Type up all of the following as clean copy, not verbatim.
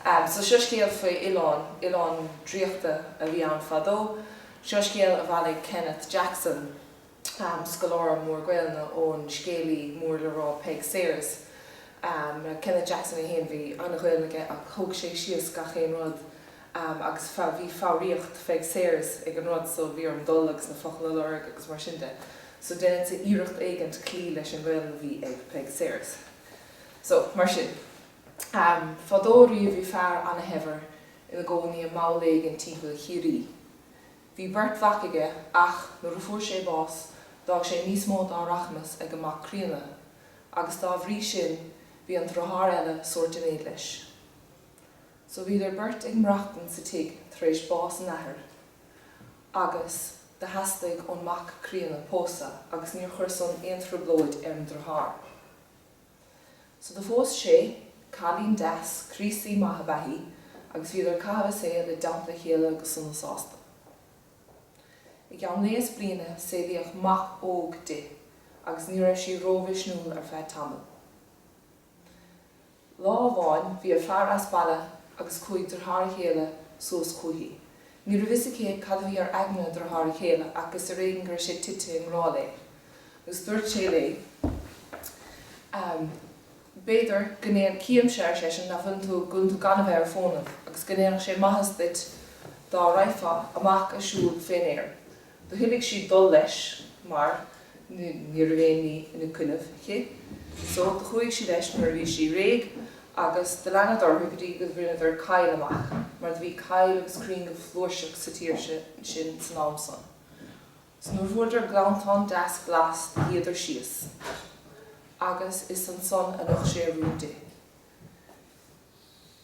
So seo scéal faoi oileán, oileán draíochta a bhí ann fadó. Seo scéal a bhailigh Kenneth Jackson, scoláire mór Gaelainne, ón scéalaí mór le rá Peig Sayers. Kenneth Jackson é féin, bhí an-Ghaelainn aige ach thóg sé síos gach aon rud agus bhí foghraíocht Pheig Sayers ag an rud so bhí orm dul agus na focail a lorg agus mar sin de. So déanfadsa iarracht éigint cloí leis an Ghaelainn a bhí ag Peig Sayers. So, mar sin. Fadó riamh bhí fear ana-shaibhir ina gcónaí i mball éigin timpeall Chiarraí. Bhí beirt mhac aige ach, nuair a fuair sé bás, d'fhág sé níos mó dá rachmas ag an mac críonna, agus dá bhrí sin bhí an driotháir eile sórt in éad leis. So bhíodar beirt ag maireachtaint sa tigh tar éis bás an athar, agus do theastaigh ón mac críonna pósadh agus níor chuir san aon trioblóid ar an driotháir. So do phós sé cailín deas, Críostaí maith ab ea í, agus bhíodar ag caitheamh a saoil i dteannta a chéile go sona sásta. I gceann lae is bliana saolaíodh mac óg di, agus ní raibh sí rómhisniúil ar feadh tamaill. Lá amháin bhí a fear as baile agus chuaigh driotháir a chéile suas chúichi. Ní raibh fhios aici cad a bhí ar aigne a driothára chéile ach is ar éigean go raibh sé tite i ngrá léi. Agus dúirt sé léi, B'fhéidir go ndéan, chímse, ar seisean, nach bhfuileann tú, go bhfuileann tú gan a bheith ar fónamh, agus go ndéanfadh sé maitheas duit dá raghfá amach a siúl fén aer. Do thoiligh sí dul leis, mar ní raibh aon ní ina coinnibh aici. So, do chuaigh sí leis nuair a bhí sí réidh, agus do leanadar orthu go dtí go bhrinneadar coill amach, mar do bhí coill agus crainn go flúirseach sa tír sin san am san. 'S nuair fuaireadar gleanntán deas glas do shuíodar síos agus is ansan a nocht sé a rún di.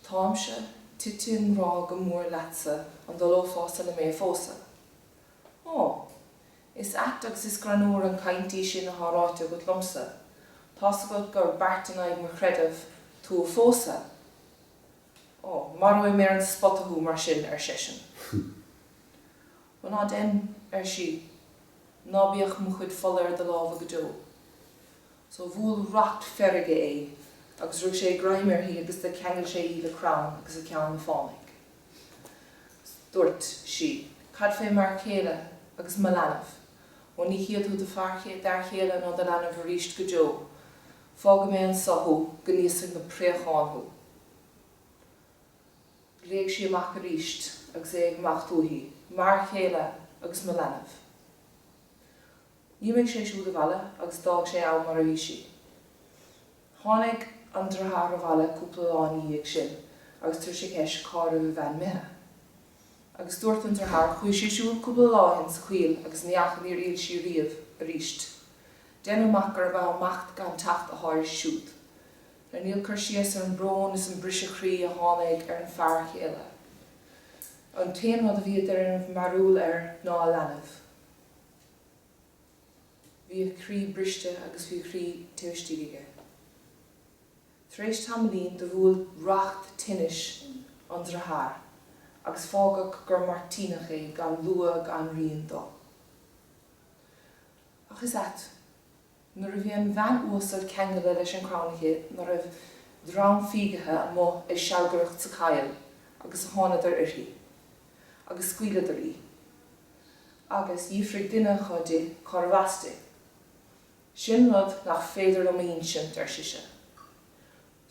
Táimse tite i ngrá go mór leatsa an dtoileofása liom é a phósadh? Ó! Is ait agus is greannúr an chaint í sin athá ráite agat liomsa. Tá's agat gur beart in aghaidh mo chreidimh tú a phósadh. Ó, maróidh mé ar an spota thú mar sin, ar seisean. Ó ná dein, ar sí, ná bíodh mo chuid fola ar do lámha go deo. So bhuail racht feirge é agus rug sé greim uirthi agus do cheangail sé í le crann agus a ceann le fánaidh. Dúirt sí, Cad fé m'fhear céile agus mo leanbh? Ó ní chífidh tú do d'fhear chéile ná do leanbh aríst go deo. Fágfaidh mé anso thú go n-íosfaidh na préacháin thú. Ghlaoigh sí amach aríst agus é ag imeacht uaithi, M'fhear chéile agus mo leanbh. D'imigh sé siúd abhaile agus d'fhág sé ann mar a bhí sí. Tháinig an driotháir abhaile cúpla lá ina dhiaidh sin agus dúirt sé ceist cá raibh a bhean imithe. Agus dúirt an driotháir, Chuaigh sí ag siúl cúpla lá ó shin sa choill agus ní fhaca, níor fhill sí riamh aríst. Deinim amach gurb ea imeacht gan teacht athá uirthi siúd. Now níl cur síos ar an brón is an briseadh croí a tháinig ar an fear chéile. An t-aon rud a bhí ag déanamh mearúil air ná a leanbh. Bhí a chroí briste agus bhí a chroí taobh istigh aige. Tar éis tamaillín do bhuail racht tinnis an driotháir agus fágadh gur mairtíneach é gan lua gan rian dó. Ach is ait. Nuair a bhí an bhean uasal ceangailte leis an crann aici ná raibh dream fiagaithe amuigh ag sealgaireacht sa choill agus a thánadar uirthi agus scaoileadar í. Agus d'fhiafraigh duine acu di cárbh as di. Sin rud nach féidir liom a ínsint, ar sise.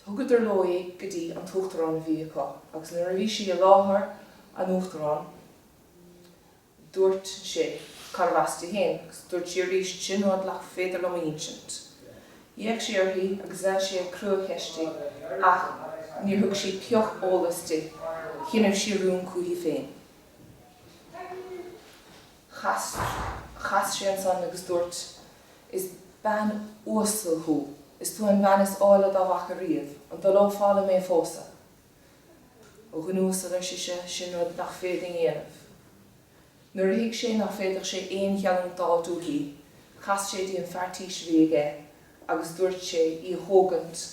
Thugadar leo í go dtí an t-uachtarán a bhí acu agus nuair a bhí sí i láthair an uachtaráin, Dúirt sé cárbh as di fhéin agus dúirt sí arís sin rud nach féidir liom a ínsint. D'fhéach sé uirthi agus lean sé ag crua-cheistiú ach níor thug sí pioc eolais di. Chinnibh sí rún chúichi féin. Chas chas sé ansan agus dúirt Is bean uasal thú. Is tú an bhean is áille dá bhfaca riamh. An dtoileofá liom é a phósadh? A dhuine uasail, ar sise, sin rud nach bhféadfainn a dhéanamh. Nuair a thuig sé nach bhféadfadh sé aon gheallúint d'fháilt uaithi, chas sé dtí an fear tís a bhí aige agus dúirt sé í a thógaint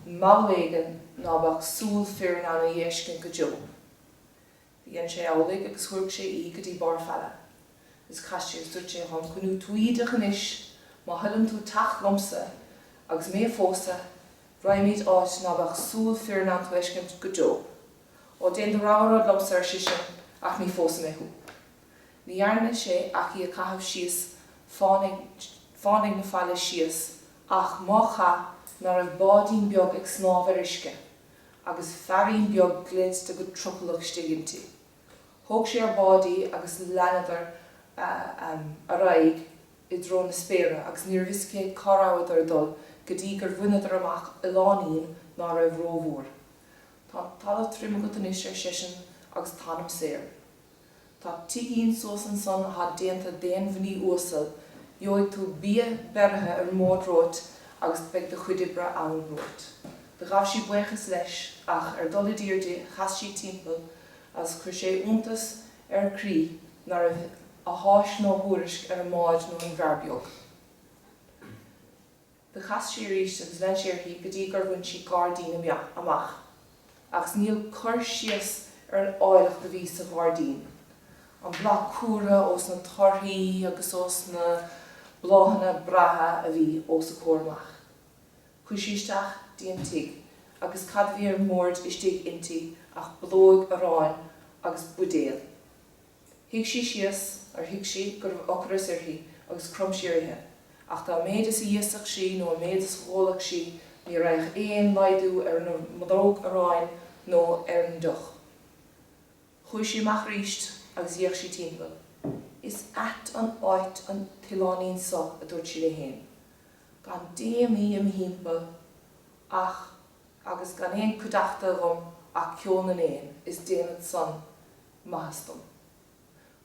mall éigin ná beadh súil fir in ann í a fheiscint go deo. Do dhein sé amhlaidh agus thabhairg sé í go dtí barr faille. Agus chas sé agus dúirt sé, Táim coinniú foighdeach anois, má thoileann tú teacht liomsa agus mé a phósadh, Raghaimíd áit ná beadh súil fir in ann tú fheiscint go deo. Ó, déan do rogha rud liomsa, ar sise, ach ní phósfaidh mé thú. Ní dhearna sé ach í a chaitheamh síos fánaidh na faille síos ach má chaith ná raibh báidín beag ag snámh ar uisce agus feairín beag gléasta go trucallach istigh inti. Thóg sé ar bád í agus leanadar ar aghaidh i dtreo na spéire agus ní raibh fhios aici cá rabhadar ag dul go dtí gur bhaineadar amach oileáinín ná raibh rómhór. Tá an talamh tirim agat anois, ar seisean, agus t'anam saor. Tá tigín suas ansan athá déanta d'aon mhnaoi uasal, gheobhaidh tú bia beirithe ar an mbord romhat agus beidh do chuid oibre ann romhat. Do ghabh sí baochas leis ach ar dul i dtír di chas sí timpeall agus chuir sé iontas ar a croí ná raibh a tháisc ná a thuairisc ar an mbád nó ar an bhfear beag. Do chas sí arís agus lean sí uirthi go dtí gur bhain sí gairdín amach. Agus níl cur síos ar an áilleacht a bhí sa ghairdín. An bláth cumhra ós na torthaí agus ós na bláthanna breátha a bhí os a comhair amach. Chuaigh sí isteach dtí an tigh agus cad a bhí ar an mbord istigh inti ach bulóg aráin agus buidéal. Shuigh sí síos, or thuig sí go raibh ocras uirthi agus chrom sí ar ithe, ach dá mhéid is a íosfadh sí nó an méid is a dh'ólfadh sí ní raghadh aon laghdú ar an mbulóg aráin nó ar an deoch. Chuaigh sí amach arís agus d'fhéach sí timpeall. Is ait an áit an t-oileáinín so, a dúirt sí léi féin. Gan déamaí i mo thimpeall ach agus gan aon cuideachta agam ach ceol na n-éan, is déanfad san maitheas dom.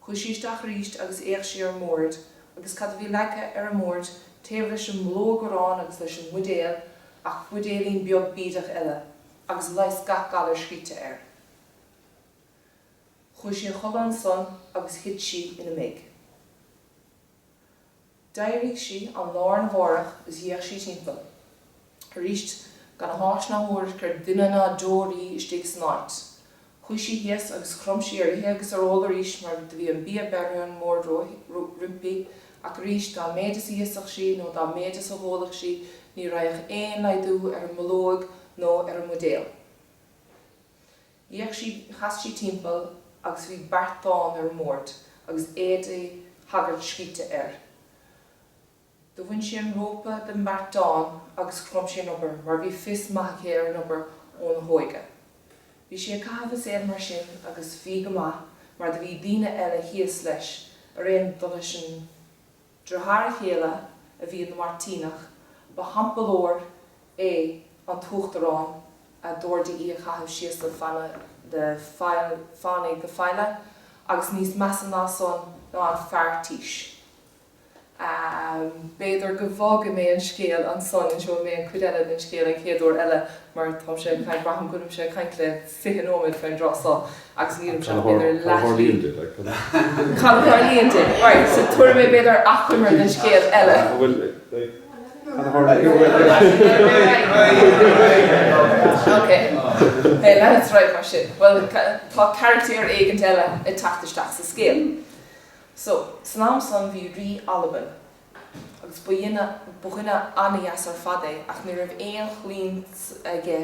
Chuaigh sí isteach arís agus d'fhéach sí ar an mbord agus cad a bhí leagtha ar an mbord taobh leis an mbulóg aráin agus leis an mbuidéal ach buidéilín beag bídeach eile agus leigheas gach galar scríte air. Chuaigh sí a chodladh ansan agus thit sí ina meidhg. D'éirigh sí an lá arna mhárach is d'fhéach sí timpeall. Arís gan a tháisc ná a thuairisc ar dhuine ná deoraí istigh san áit. Chuaigh sí thíos agus chrom sí ar ithe agus ar ól arís mar do bhí an bia beirthe ar an mbord roimpi ach arís dá mhéid is a íosfadh sí nó dá mhéid is a dh'ólfadh sí ní raghadh aon laghdú ar an mbulóg nó ar an mbuidéal. D'fhéach sí, chas sí timpeall agus bhí beartán ar an mbord agus éadaí shagairt scríte air. Do bhain sí an rópa den mbeartán agus chrom sí ar an obair mar bhí fios maith aici ar an obair óna hóige. Bhí sí ag caitheamh a saoil mar sin agus bhí go maith mar do bhí daoine eile thíos leis ar aon dul leis an Deartháir a chéile a bhí ina Mhairtíneach, ba champallóir é an t-uachtarán a d'ordaigh í a chaitheamh síos le fánaidh na faille, agus níos measa ná san ná an fear tís. B'fhéidir go bhfágfaidh mé an scéal ansan, inseoidh mé an chuid eile den scéal an chéad uair eile mar táimse ag caint, braithim go bhfuilimse ag caint le 20 nóiméad faoin dtráth so agus nílimse ach b'fhéidir leath Cad a tharlaíonn di, like, cad a tharlaíonn di? Right, so tabharfaidh mé b'fhéidir achoimre den scéal eile. Bhfuil, like, cad a tharlaíonn? Ok, hey, leanfaidh ar aghaidh mar sin. Bhuel, tá carachtar éigint eile ag teacht isteach sa scéal. So, san am san bhí rí Albain. Agus ba dhuine, ba dhuine an-dheas ar fad é ach ní raibh aon chlaínn aige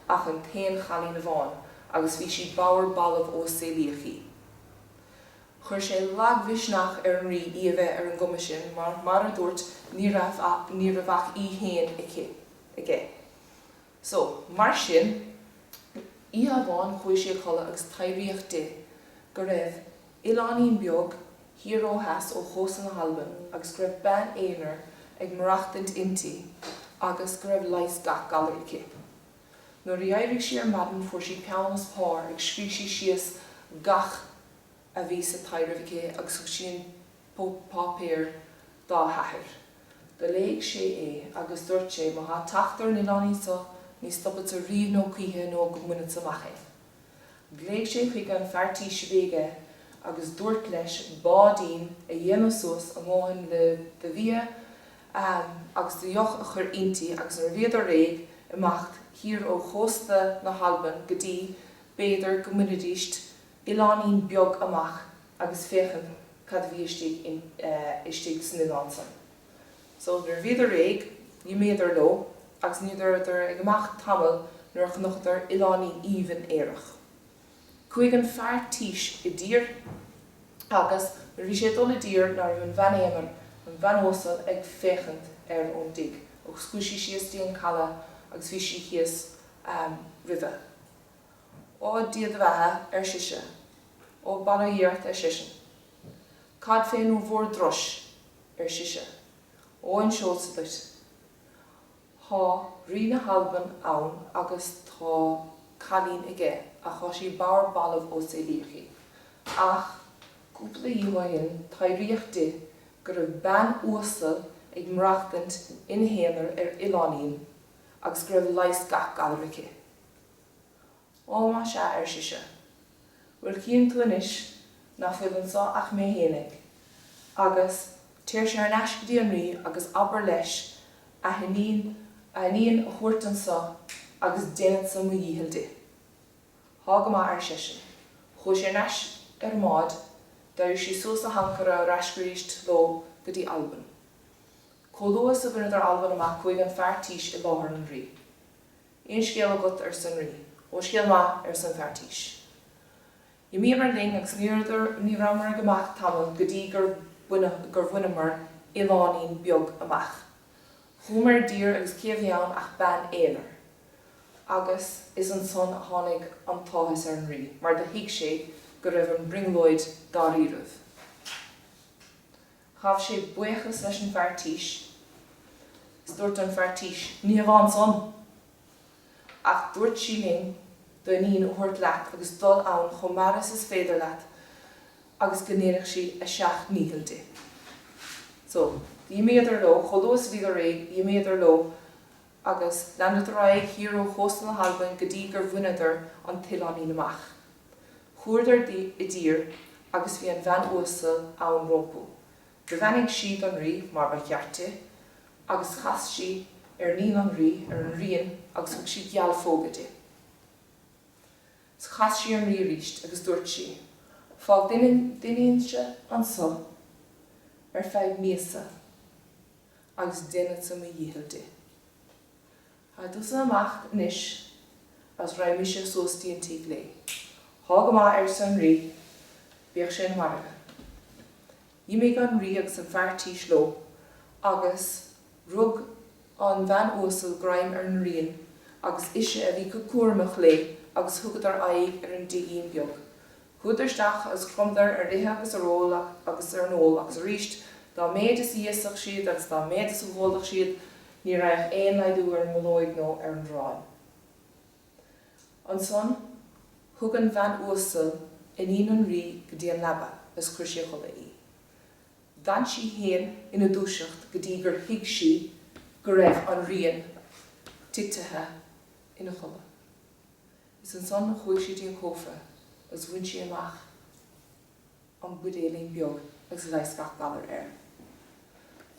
ach an t-aon chailín amháin agus bhí sí bodhar balbh ó saolaíodh í. Chuir sé lagmhisneach ar an rí í a bheith ar an gcuma sin mar, mar a dúirt, ní raibh ach, ní raibh ach í fhéin aici, aige. So, mar sin, oíche amháin chuaigh sí a chodladh agus taibhríodh di go raibh oileáinín beag thiar ó theas ó chósta na hAlban agus go raibh bean aonair ag maireachtaint inti agus go raibh leigheas gach galar aici. Nuair a d'éirigh sí ar maidin fuair sí peann is pár agus scrígh sí síos gach a bhí sa taibhreamh aici agus thug sí an páipéar dá hathair. Do léigh sé é agus dúirt sé má thá teacht ar an oileáinín so ní stopfadsa riamh nó choíche nó go mbainfeadsa amach é. Ghlaoigh sé chuige an fear tís a bhí aige agus dúirt leis báidín a dhéanamh suas a ndóthain le de bhia agus de dheoch a chur inti agus nuair a bhíodar réidh imeacht thiar ó chósta na hAlban go dtí b'fhéidir go mbainfidíst oileáinín beag amach agus féachaint cad a bhí istigh istigh san oileán san. So, nuair a bhíodar réidh, dh'imíodar leo agus ní rabhadar ag imeacht tamall nuair a chonacadar oileáinín aoibhinn aerach. Chuaigh an fear tís i dtír agus nuair a bhí sé ag dul i dtír ná raibh an bhean aonair, an bhean uasal ag féachaint air ón dtigh agus chuaigh sí síos dtí an caladh agus bhí sí thíos roimhe. Ó a Dhia do bheatha, ar sise. Ó bail ó Dhia ort, ar seisean. Cad fén bhur dturais? ar sise. Ó inseodsa duit. Thá Rí na hAlban ann agus tá cailín aige ach thá sí bodhar balbh ó saolaíodh í. Ach cúpla oíche ó shin taibhríodh di go raibh bean uasal ag maireachtaint ina haonar ar oileáinín agus go raibh leigheas gach galar aici. Ó más ea, ar sise. Bhuel cíonn tú anois ná fuil anso ach mé fhéinig, agus téirse thar n-ais go dtí an rí agus abair leis a hiníon, a iníon a thabhairt anso agus déanfadsa mo dhícheall di. Thá go maith, ar seisean. Chuaigh sé thar n-ais ar an mbád, d'éirigh sí suas le hancaire ar ais aríst leo go dtí Albain. Chomh luath is a bhaineadar Albain amach chuaigh an fear tís i láthair an rí. Aon scéal agat? arsa an rí. Ó, scéal maith, arsa an fear tís. D'imíomar linn agus ní rabhamar ag imeacht tamall go dtí gur bhaineamar oileáinín beag amach. Chuamar i dtír agus cé a bhí ann ach bean aonair. Agus is ansan a tháinig an t-áthas ar an rí, mar do thuig sé go raibh an brionglóid dáiríribh. Ghabh sé buíochas leis an bhfear tís is dúirt an fear tís, Ní hamháin san, ach dúirt sí linn do iníon a thabhairt leat agus dul ann chomh mear is is féidir leat agus go ndéanfadh sí a seacht ndícheall di. So, d'imíodar leo, chomh luath is a bhíodar réidh, d'imíodar leo agus leanadar ar aghaidh thiar ó chósta na hAlban go dtí gur bhaineadar an t-oileáinín amach. Chuadar i dtír agus bhí an bhean uasal ann rompu. Do bheannaigh sí don rí, mar ba cheart di, agus chas sí ar iníon an rí, ar an ríon, agus thug sí gealphóga di. 'S chas sí ar an rí arís agus dúirt sí, Fág d'iníonsa anso ar feadh míosa agus déanfadsa mo dhícheall di. Tá tusa ag imeacht anois agus raghaidh mise suas dtí an tigh léi. Thá go maith, arsa an rí, bíodh sé ina mhargadh. D'imigh an rí agus an fear tís leo agus rug an bhean uasal greim ar an ríon agus ise a bhí chomh cúramach léi agus thugadar aghaidh ar an dtigín beag. Chuadar isteach agus chromadar ar ithe agus ar ól agus ar an ól agus arís dá méid is a íosfadh siad agus dá méid is a dh'ólfadh siad ní raghadh aon laghdú ar an mbullóig nó ar an arán. Ansan thug an bhean uasal iníon an rí go dtí an leaba agus chuir sí a chodladh í. D'fhan sí fhéin ina dúiseacht go dtí gur thuig sí go raibh an ríon titithe ina chodladh. Is ansan chuaigh sí dtí an cófra agus bhain sí amach an buidéilín beag agus leigheas gach galar air.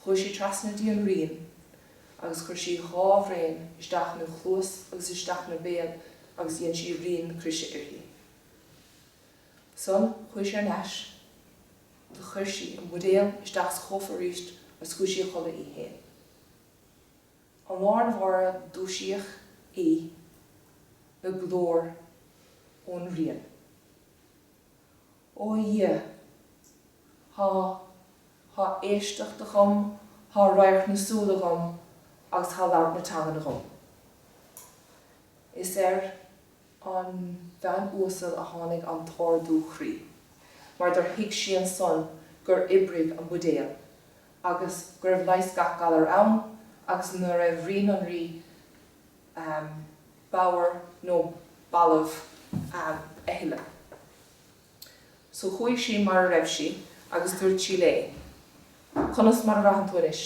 Chuaigh sí trasna dtí an ríon agus chuir sí dhá bhraon isteach ina cluas agus isteach ina béal agus dhein sí rian na croise uirthi. Ansan chuaigh sí thar n-ais, do chuir sí an buidéal isteach sa chófra arís agus chuaigh sí a chodladh í fhéin. An lá arna mhárach dúisíodh í le glór ón ríon. Ó a Dhia, thá, thá éisteacht agam, thá radharc na súl agam agus thá labhairt na teangan agam. Is ar an bhean uasal a tháinig an t-ardú chroí, mar dár thuig sí ansan gur oibrigh an buidéal. agus go raibh leigheas gach galar ann agus ná raibh ríon an rí bodhar nó balbh a thuilleadh. So chuaigh sí mar a raibh sí agus dúirt sí léi, Conas mar a bhraitheann tú anois?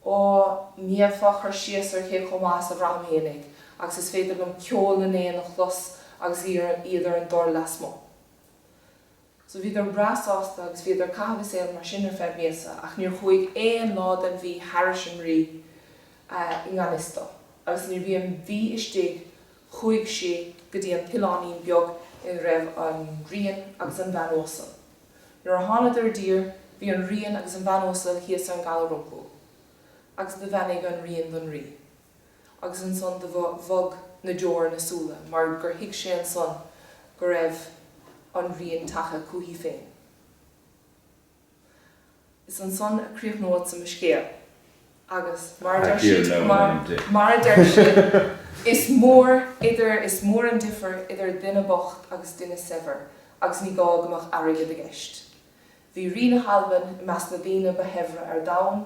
Ó, ní fhéadfá cur síos ar cé chomh maith is a bhraithim fhéinig agus is féidir liom ceol na n-éan a chlos agus iad ar an dtor lasmuigh. So bhíodar breá sásta agus bhíodar ag caitheamh a saol mar sin ar feadh míosa ach níor chuaigh aon lá den mhí thairis an rí i ngan fhios dó. Agus nuair a bhí an mhí istigh chuaigh sé go dtí an t-oileáinín beag ina raibh an ríon agus an bhean uasal. Nuair a thánadar i dtír bhí an ríon agus an bhean uasal thíos ar an gcaladh rompu. Agus do bheannaigh an ríon don rí. Agus ansan do bhog na deora ina súile mar gur thuig sé ansan. go raibh an ghrian tagtha chúithi féin. Is ansan a chríochnóchadsa mo scéal agus mar a deir siad, mar a deir siad, is mór idir, is mór an difear idir duine bocht agus duine saibhir agus ní gá go mbeadh airgead i gceist. Bhí Rí na hAlban i measc na daoine ba shaibhre ar domhan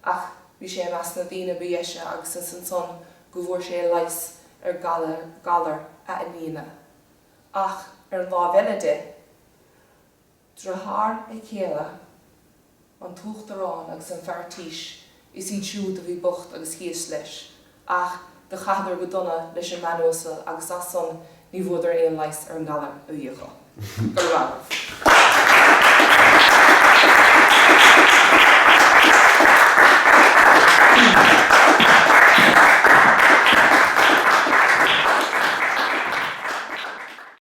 ach bhí sé i measc na daoine ba dheise agus is ansan go bhfuair sé leigheas ar galar a iníne. Ach ar an láimh eile de, Deartháir a chéile, an tUachtarán agus an fear tís, is iad siúd a bhí bocht agus thíos leis, ach do chaitheadar go dona leis an mbean uasal agus as san ní bhfuadar aon leigheas ar an ngalar a bhí acu. Go raibh maith agaibh.